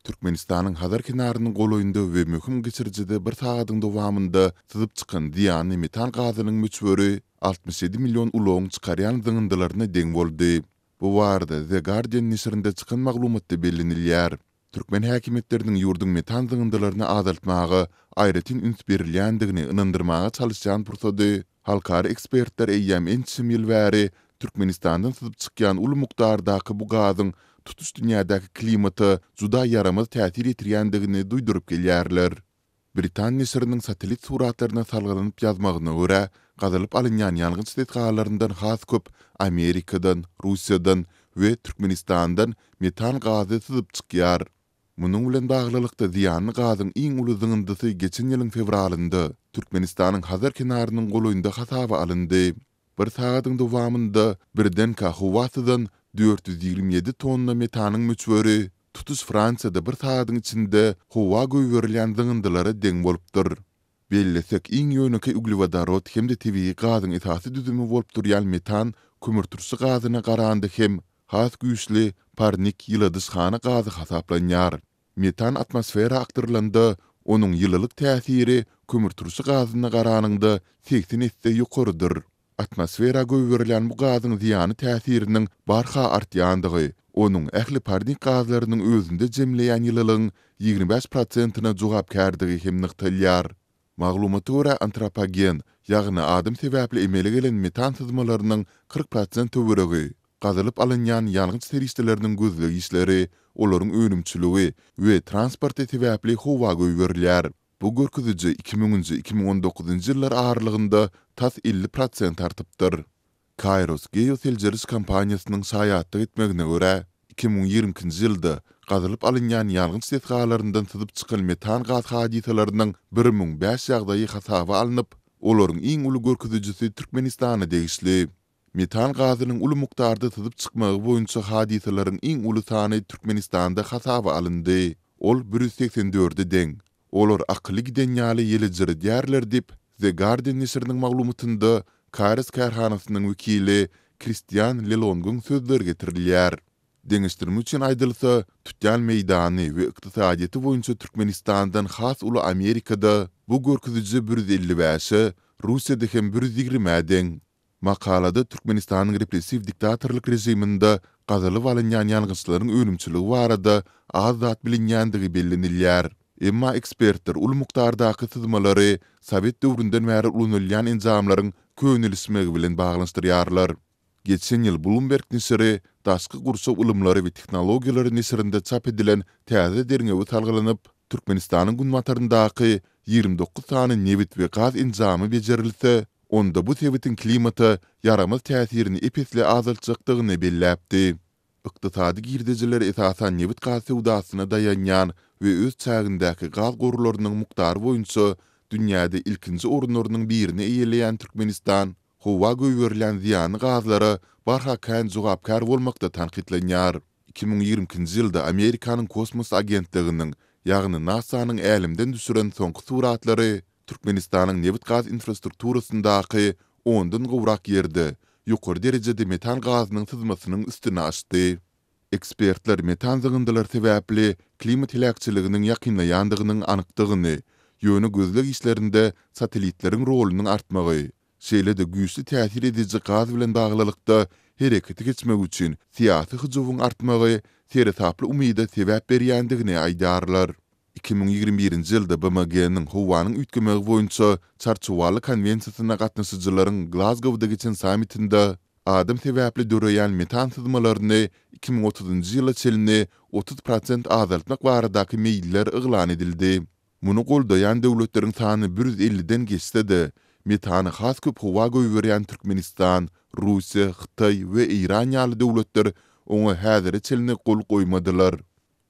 Türkmenistanyň Hazar kenarynyň golaýynda we möhüm geçirijide bir sagadyň dowamynda syzyp çykan zyýanly metan gazynyň möçberi 67 million ulagyň çykarýan zyňyndylaryna deň boldy. Bu barada The Guardian neşirinde çykan maglumatda bellenilýär. Türkmen häkimiýetleriniň ýurduň metan zyňyndylaryny azaltmaga aýratyn üns berilýändigini ynandyrmaga çalyşýan pursady halkara ekspertler eýýäm ençeme ýyl bäri Türkmenistandan syzyp çykýan uly mukdardaky bu gazyň tutuş dünýädäki klimata juda ýaramaz täsir ýetirýändigini duýduryp gelýärler. Britan neşiriniň satellit suratlaryna salgylanyp ýazmagyna görä, gazylyp alynýan ýangyç desgalaryndan has köp Amerikadan, Russiýadan we Türkmenistandan metan gazy syzyp çykýar. Munuň bilen baglylykda, zyýanly gazyň iň uly zyňyndysy geçen ýylyň fewralynda Türkmenistanyň Hazar kenarynyň golaýynda hasaba alyndy. Bir sagadyň dowamynda birdenkä howa syzan 427 tonna metanyň möçberi tutuş Fransiýada bir sagadyň içinde howa goýberilýän zyňyndylara deň bolupdyr. Bellesek, iň ýönekeý uglewodorod hem-de tebigy gazyň esasy düzümi bolup durýan metan kömürturşy gazyna garanda hem has güýçli parnik ýyladyşhana gazy hasaplanýar. Metan atmosfera akdyrylanda, onuň ýylylyk täsiri kömürturşy gazyna garanyňda 80 esse ýokarydyr. Atmosfera goýberilýän bu gazyň zyýanly täsiriniň barha artýandygy, onuň ähli parnik gazlarynyň özünde jemleýän ýylylygyň 25 prosentine jogapkärdigi hem nygtalýar. Maglumata görä, antropogen, ýagny adam sebäpli emele gelen metan syzmalarynyň 40 prosent töweregi, gazylyp alynýan ýangyç serişdeleriniň gözleg işleri, olaryň önümçiligi we transporty sebäpli howa goýberilýär. Bu görkeziji iki müňünji, 2019-njy ýyllar aralygynda tas 50 prosent artypdyr. Kayrros geoseljeriş kompaniýasynyň şaýatlyk etmegine görä, 2022-nji ýylda gazylyp alynýan ýangyç desgalaryndan syzyp çykan metan gaz hadysalarynyň 1005 ýagdaýy hasaba alnyp, olaryň iň uly görkezijisi Türkmenistana degişli. Metan gazynyň uly mukdarda syzyp çykmagy boýunça hadysalaryň iň uly sany Türkmenistanda hasaba alyndy. Ol 184-e deň. Olar akyly giden ýaly ýelejiredýärler diýip, The Guardian neşiriniň maglumatynda Kayrros kärhanasynyň wekili Kristian Lelongyň sözleri getirilýär. Deňeşdirme üçin aýdylsa, tutýan meýdany we ykdysadyýeti boýunça Türkmenistandan has uly Amerikada bu görkeziji 155-e, Russiýada hem 120-ä deň. Makalada Türkmenistanyň repressiw diktatorlyk režiminde gazylyp alynýan ýangyçlaryň önümçiligi barada az zat bilinýändigi bellenilýär. Emma ekspertler uly mukdardaky syzmalary sowet döwründen bäri ulanylýan enjamlaryň könelişmegi bilen baglanyşdyrýarlar. Geçen ýyl Bloomberg neşiri Daşky gurşaw ylymlary we tehnologiýalary neşirinde çap edilen täze derňewe salgylanyp, Türkmenistanyň günbataryndaky 29 sany nebit we gaz enjamy bejerilse, onda bu sebitiň klimata ýaramaz täsirini ep-esli azaltjakdygyny belläpdi. Ykdysady girdejileri esasan nebit-gaz söwdasyna daýanýan we öz çägindäki gaz gorlarynyň mukdary boýunça dünýäde ilkinji orunlarynyň birini eýeleýän Türkmenistan howa goýberilýän zyýanly gazlara barha kän jogapkär bolmakda tankytlanýar. 2022-nji ýylda Amerikanyň kosmos agentliginiň, ýagny NASA-nyň älemden düşüren soňky suratlary Türkmenistanyň nebit-gaz infrastrukturasyndaky ondan gowrak ýerde ýokary derejede metan gazynyň syzmasynyň üstüni açdy. Ekspertler metan zyňyndylary sebäpli klimat heläkçiliginiň ýakynlaýandygynyň anykdygyny, ýöne gözleg işlerinde satellitleriň rolunyň artmagy, şeýle-de güýçli täsir ediji gaz bilen baglylykda herekete geçmek üçin syýasy hyjuwyň artmagy seresaply umyda sebäp berýändigini aýdýarlar. 2021-nji ýylda BMG-niň Howanyň üýtgemegi boýunça Çarçuwaly konwensiýasyna gatnaşyjylaryň Glazgowda geçen sammitinde adam sebäpli döreýän metan syzmalaryny 2030-njy ýyla çenli 30 prosent azaltmak baradaky meýiller yglan edildi. Muny goldaýan döwletleriň sany bir ýüz elliden geçse-de, metany has köp howa goýberýän Türkmenistan, Russiýa, Hytaý we Eýran ýaly döwletler oňa häzire çenli gol goýmadylar.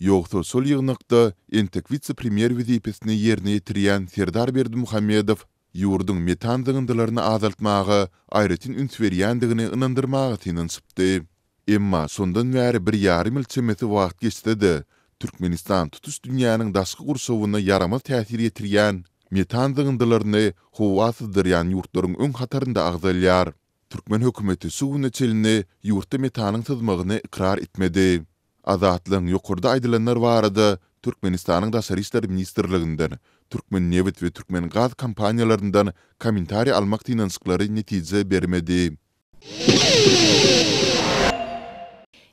Ýogsa şol ýygnakda entek wise-premýer wezipesini ýerine ýetirýän Serdar Berdimuhamedow ýurduň metan zyňyndylaryny azaltmaga aýratyn üns berýändigini ynandyrmaga synanyşypdy. Emma şondan bäri bir ýarym ýyl çemesi wagt geçse-de, Türkmenistan tutuş dünýäniň daşky gurşawyna ýaramaz täsir ýetirýän metan zyňyndylaryny howa syzdyrýan ýurtlaryň öň hatarynda agzalýar. Türkmen hökümeti şu güne çenli ýurtda metanyň syzmagyny ykrar etmedi. Azatlygyň ýokarda aýdylanlar barada. Türkmenistanyň Daşary işler ministrliginden, Türkmennebit we Türkmengaz kompaniýalaryndan kommentariý almak synanyşyklary netije bermedi.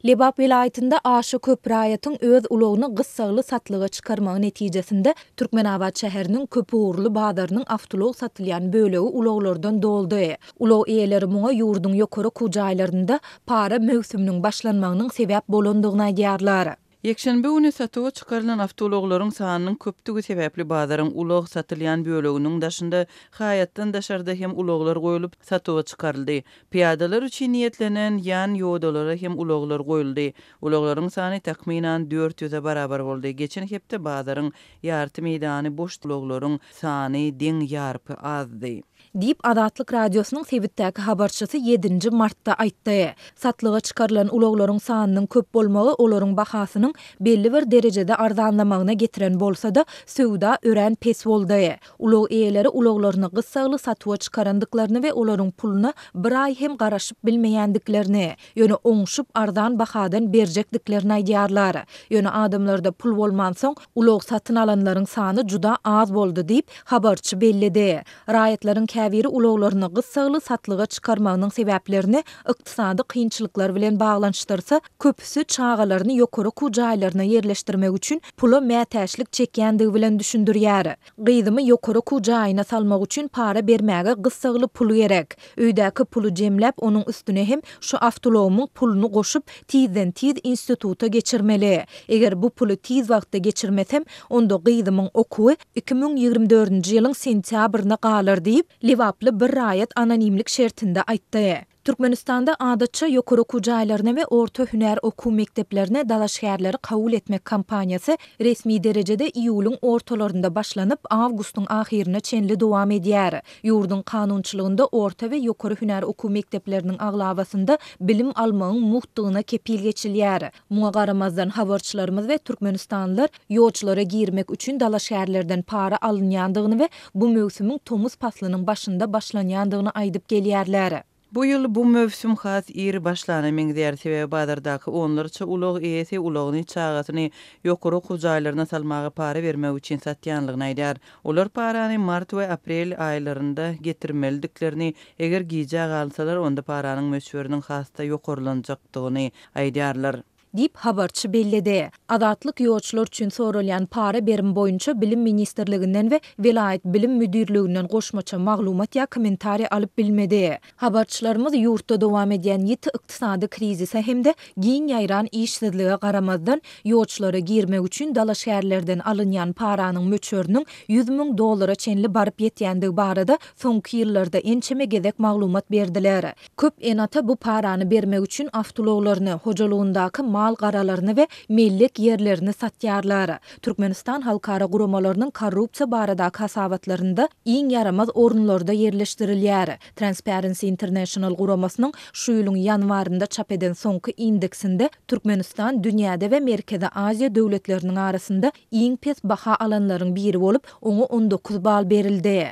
Lebap welaýatynda aşa köp raýatyň öz ulagyny gyssagly satlyga çykarmagy netijesinde, Türkmenabat şäheriniň köpugurly bazarynyň awtoulag satylýan bölegi ulaglardan doldy. Ulag eýeleri muňa ýurduň ýokary okuw jaýlarynda para möwsüminiň başlanmagynyň sebäp bolandygyny aýdýarlar. Ýekşenbe güni satuwa çykarylan awtoulaglaryň sanynyň köpdügi sebäpli bazaryň ulag satylýan böleginiň daşynda haýatdan daşarda hem ulaglar goýlup, satuwa çykaryldy. Pyýadalar üçin niýetlenen ýan ýodalara hem ulaglar goýuldy. Ulaglaryň sany takmynan 400-e barabar boldy. Geçen hepde bazaryň ýarty meýdany boş ulaglaryň sany deň ýarpy azdy. Diýip, Azatlyk Radiosynyň sebitdäki habarçysy ýedinji martda aýtdy. Satlyga çykarylan ulaglaryň sanynyň köp bolmagy olaryň bahasynyň belli bir derejede arzanlamagyna getiren bolsa-da, söwda örän pes boldy. Ulag eýeleri ulaglaryny gyssagly satuwa çykarandyklaryny we olaryň puluna bir aý hem garaşyp bilmeýändiklerini, ýöne oňşup arzan bahadan berjekdiklerini aýdýarlar. Ýöne adamlarda pul bolmansoň, ulag satyn alanlaryň sany juda az boldy diýip, habarçy belledi. Raýatlaryň käbiri ulaglaryny gyssagly satlyga çykarmagynyň sebäplerini ykdysady kynçylyklar bilen baglanyşdyrsa, köpüsi çagalaryny ýokary okuw jaýlaryna ýerleşdirmek üçin pula mätäçlik çekýändigi bilen düşündirýär. Gyzymy ýokary okuw jaýyna salmak üçin para bermäge gyssagly pul gerek. Öýdäki puly jemläp, onuň üstüne hem şu awtoulagymyň puluny goşup, tizden-tiz instituta geçirmeli. Eger bu puly tiz wagtda geçirmesem, onda gyzymyň okuwy 2024-nji ýylyň sentýabryna galar diýip, lebaply bir raýat anonimlik şertinde aýtdy. Türkmenistanda adatça ýokary okuw jaýlaryna we orta hünär okuw mekdeplerine dalaşgärleri kabul etmek kampaniýasy resmi derejede iýulyň ortalarynda başlanyp, awgustyň ahyryna çenli dowam edýär. Ýurduň kanunçylygynda orta we ýokary hünär okuw mekdepleriniň aglabasynda bilim almagyň mugtdygyna kepil geçilýär. Muňa garamazdan, habarçylarymyz we türkmenistanlylar ýolçulara girmek üçin dalaşgärlerden para alynýandygyny we bu möwsümiň tomus paslynyň başynda başlanýandygyny aýdyp gelýärler. Bu ýyl bu möwsüm has ir başlana meňzeýär, sebäbi bazardaky onlarça ulag eýesi ulagyny çagasyny ýokary okuw jaýlaryna salmaga para bermek üçin satýanlygyny aýdýar. Olar parany mart we aprel aýlarynda getirmelidiklerini, eger gijä galsalar, onda paranyň möçberiniň has-da ýokarlanjakdygyny aýdýarlar. Diýip, habarçy belledi. Azatlyk ýolçular üçin soralýan para berim boýunça Bilim ministrliginden we welaýat bilim müdirliginden goşmaça maglumat ýa kommentariý alyp bilmedi. Habarçylarymyz ýurtda dowam edýän ýiti ykdysady krizise hem-de giň ýaýran işsizlige garamazdan, ýolçulara girmek üçin dalaşgärlerden alynýan paranyň möçberiniň 100 müň dollara çenli baryp ýetýändigi barada soňky ýyllarda ençeme gezek maglumat berdiler. Köp ene-ata bu parany bermek üçin awtoulaglaryny, hojalygyndaky mal-garalaryny we mellek ýerlerini satýarlar. Türkmenistan halkara guramalarynyň korrupsiýa baradaky hasabatlarynda iň ýaramaz orunlarda ýerleşdirilýär. Transparency International guramasynyň şu ýylyň ýanwarynda çap eden soňky indeksinde Türkmenistan dünýäde we Merkezi Aziýa döwletleriniň arasynda iň pes baha alanlaryň biri bolup, oňa 19 bal berildi.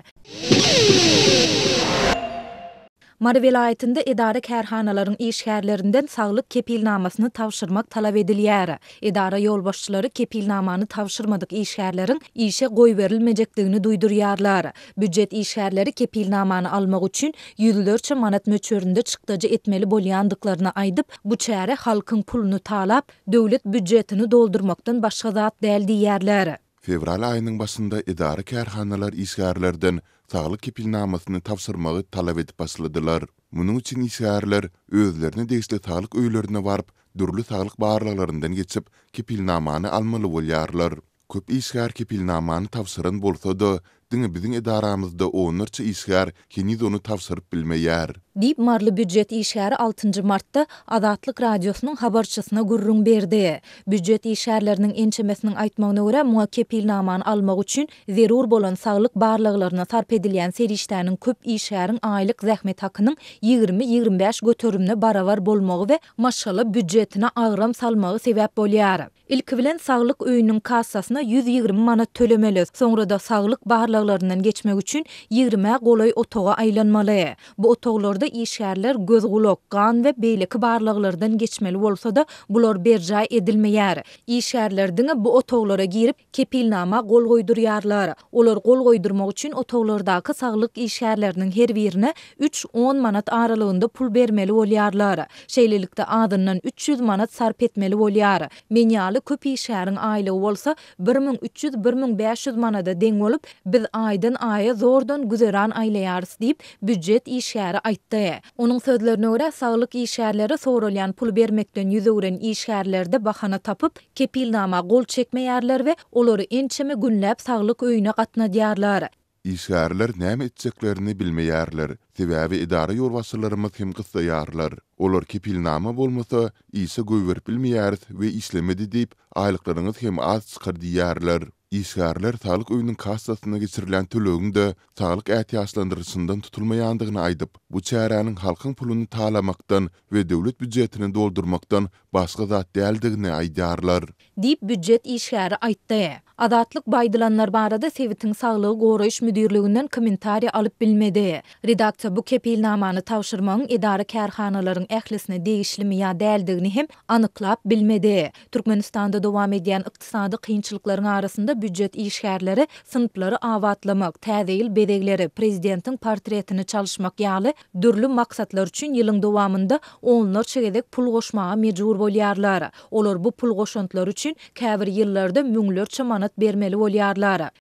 Mary welaýatynda edara-kärhanalaryň işgärlerinden saglyk kepilnamasyny tabşyrmak talap edilýär. Edara ýolbaşçylary kepilnamany tabşyrmadyk işgärleriň işe goýberilmejekdigini duýdurýarlar. Býujet işgärleri kepilnamany almak üçin ýüzlerçe manat möçberinde çykdajy etmeli bolýandyklaryny aýdyp, bu çäre halkyň puluny talap, döwlet býujetini doldurmakdan başga zat däl diýýärler. Fewral aýynyň başynda edara-kärhanalar işgärlerden saglyk kepilnamasyny tabşyrmagy talap edip başladylar. Munuň üçin işgärler özlerine degişli saglyk öýlerine baryp, dürli saglyk barlaglaryndan geçip, kepilnamany almaly bolýarlar. Köp işgär kepilnamany tabşyran bolsa-da, diňe biziň edaramyzda onlarça işgär heniz ony tabşyryp bilmeýär. Diýip, maryly býujet işgäri altynjy martda Azatlyk Radiosynyň habarçysyna gürrüň berdi. Býujet işgärleriniň ençemesiniň aýtmagyna görä, muňa kepilnamany almak üçin zerur bolan saglyk barlaglaryna sarp edilýän serişdäniň köp işgäriň aýlyk zähmet hakynyň 20-25 göterimine barabar bolmagy we maşgala býujetine agram salmagy sebäp bolýar. Ilki bilen saglyk öýüniň kassasyna 120 manat tölemeli, soňra-da saglyk barlaglaryna. barlaglaryndan geçmek üçin ýigrimä golaý otaga aýlanmaly. Bu otaglarda işgärler göz-gulak, gan we beýleki barlaglardan geçmeli bolsa-da, bular berjaý edilmeýär. Işgärler diňe bu otaglara girip, kepilnama gol goýdurýarlar. Olar gol goýdurmak üçin otaglardaky saglyk işgärleriniň her birine üç, on manat aralygynda pul bermeli bolýarlar. Şeýlelikde, azyndan 300 manat sarp etmeli bolýar. Men ýaly köp işgäriň aýlygy bolsa 1300, 1500 manada deň bolup, biz aýdan-aýa zordan güzeran aýlaýarys diýip, býujet işgäri aýtdy. Onuň sözlerine görä, saglyk işgärleri soralýan puly bermekden ýüz öwren işgärlerde bahana tapyp, kepilnama gol çekmeýärler we olary ençeme günläp saglyk öýüne gatnadýarlar. Işgärler näme etjeklerini bilmeýärler, sebäbi edara ýolbaşçylarymyz hem gyssaýarlar. Olar kepilnama bolmasa, işe goýberip bilmeýäris we işlemedi diýip, aýlyklaryňyz hem az çykar diýýärler. Işgärler saglyk öýüniň kassasyna geçirilýän tölegiň-de saglyk ätiýaçlandyryşyndan tutulmaýandygyny aýdyp, bu çäräniň halkyň puluny talamakdan we döwlet býujetini doldurmakdan başga zat däldigini aýdýarlar. Diýip, býujet işgäri aýtdy. Azatlyk bu aýdylanlar barada sebitiň saglygy goraýyş müdirliginden kommentariý alyp bilmedi. Redaksiýa bu kepilnamany tabşyrmagyň edara-kärhanalaryň ählisine degişlimi ýa däldigini hem anyklap bilmedi. Türkmenistanda dowam edýän ykdysady kynçylyklaryň arasynda býujet işgärleri synplary abatlamak, täze ýyl bezegleri, prezidentiň portretini çalyşmak ýaly dürli maksatlar üçin ýylyň dowamynda onlarça gezek pul goşmaga mejbur bolýarlar. Olar bu pul goşantlary üçin käbir ýyllarda müňlerçe manat bermeli bolýarlar.